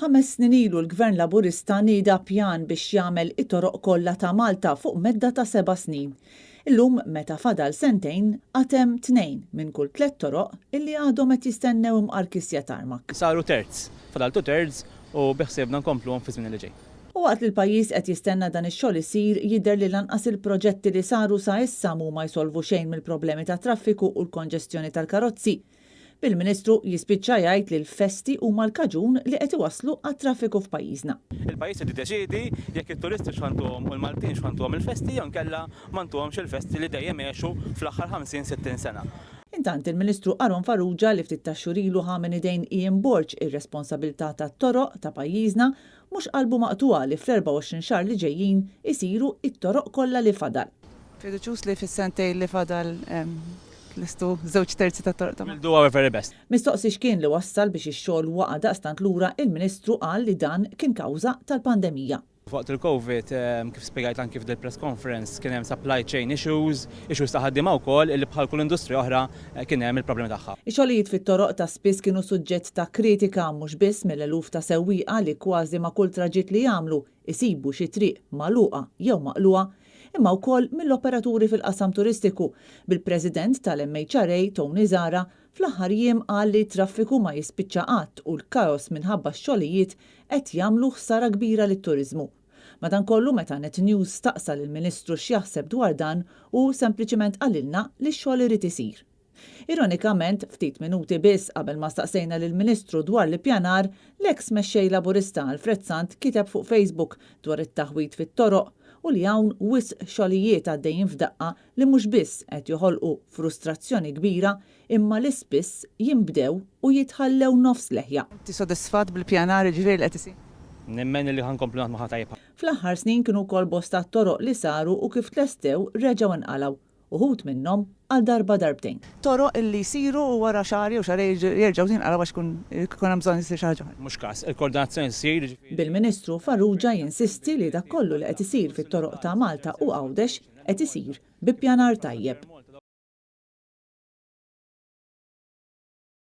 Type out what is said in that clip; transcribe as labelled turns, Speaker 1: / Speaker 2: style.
Speaker 1: Ħames snin ilu l-Gvern Laburista nieda pjan biex jagħmel it-toroq kollha ta' Malta fuq medda ta' 7 snin. Illum, meta fadal sentejn, għad hemm tnejn minn kull tliet toroq illi għadhom qed jistennew imqar kisja tarmak.
Speaker 2: Saru terz, fadal 2/3 u biħsiebna nkompluhom fi żmien li ġej.
Speaker 1: U waqt li l-pajjiż qed jistenna dan ix-xogħol isir, jidher li lanqas il-proġetti li saru sa issa mhuma jsolvu xejn mill-problemi ta' traffiku u l-konġestjoni tal-karozzi. Bil-Ministru jispiċċa jgħid li l-festi huma l-kaġun li qed iwasslu għat-traffiku f'pajjiżna.
Speaker 2: Il-pajjiż qed jiddeċiedi jekk it-turisti x'ħa ntuhom u l-Maltin x'ħa ntuhom il-festi jew inkella ma ntuhomx il-festi li dejjem għexu fl-aħħar 50, 60 sena.
Speaker 1: Intant, il-Ministru Aaron Farrugia, li ftit tax-xhur ilu ħa minn idejn Ian Borg ir-responsabilità tat-toroq ta' pajjiżna, mhux qalbu maqtugħa li fl-24 xahar li ġejjin isiru it-toroq kollha li fadal.
Speaker 3: Fiduċjuż li fis-sentejn li fadal lestu 2/3 tat-toroq ta'
Speaker 2: We'll do our very best.
Speaker 1: Mistoqsi x'kien li wassal biex ix-xogħol waqa' daqstant lura, il-Ministru qal li dan kien kawża tal-pandemija.
Speaker 2: Waqt il-Covid, kif spjegajt anki f'dil press conference, kien hemm supply chain issues, issues ta' ħaddiema wkoll illi bħal kull industrija oħra kien hemm il-problemi tagħha.
Speaker 1: Ix-xogħlijiet fit-toroq ta' spiss kienu suġġett ta' kritika mhux biss mill-eluf ta' sewwieqa li kważi ma' kull traġitt li jagħmlu isibu xi triq magħluqa jew maqlugħa, imma wkoll mill-operaturi fil-qasam turistiku, bil-President tal-MHRA Tony Zahra fl-aħħar jiem qal li traffiku ma jispiċċa qatt u l-kaos minħabba x-xogħlijiet qed jagħmlu ħsara kbira lit-turiżmu. Madankollu, meta Net News staqsa lill-Ministru x'jaħseb dwar dan, hu sempliċiment qalilna li x-xogħol irid isir. Ironikament, ftit minuti biss qabel ma staqsejna lill-Ministru dwar l-ippjanar, l-eks mexxej Laburista Alfred Sant kiteb fuq Facebook dwar it-taħwid fit-toroq u li hawn wisq xogħlijiet għaddejjin f'daqqa li mhux biss qed joħolqu frustrazzjoni kbira imma li spiss jinbdew u jitħallew nofs leħja.
Speaker 3: Inti sodisfatt bil-pjanar, ġifieri, li qed isir?
Speaker 2: Nemmen li ħa nkomplu naħdmu ħa tajjeb.
Speaker 1: Fl-aħħar snin kienu wkoll bosta toroq li saru u kif tlestew reġgħu nqalgħu, uħud minnhom għal darba darbtejn.
Speaker 3: Toroq illi jsiru u wara xahar jew xahrejn jerġgħu jinqalgħu għax ikun hemm bżonn isir xi ħaġa oħra.
Speaker 2: Mhux każ, il-koordinazzjoni ssir, ġifieri.
Speaker 1: Bil-Ministru Farrugia jinsisti li dak kollu li qed isir fit-toroq ta' Malta u Għawdex qed isir bi pjanar tajjeb.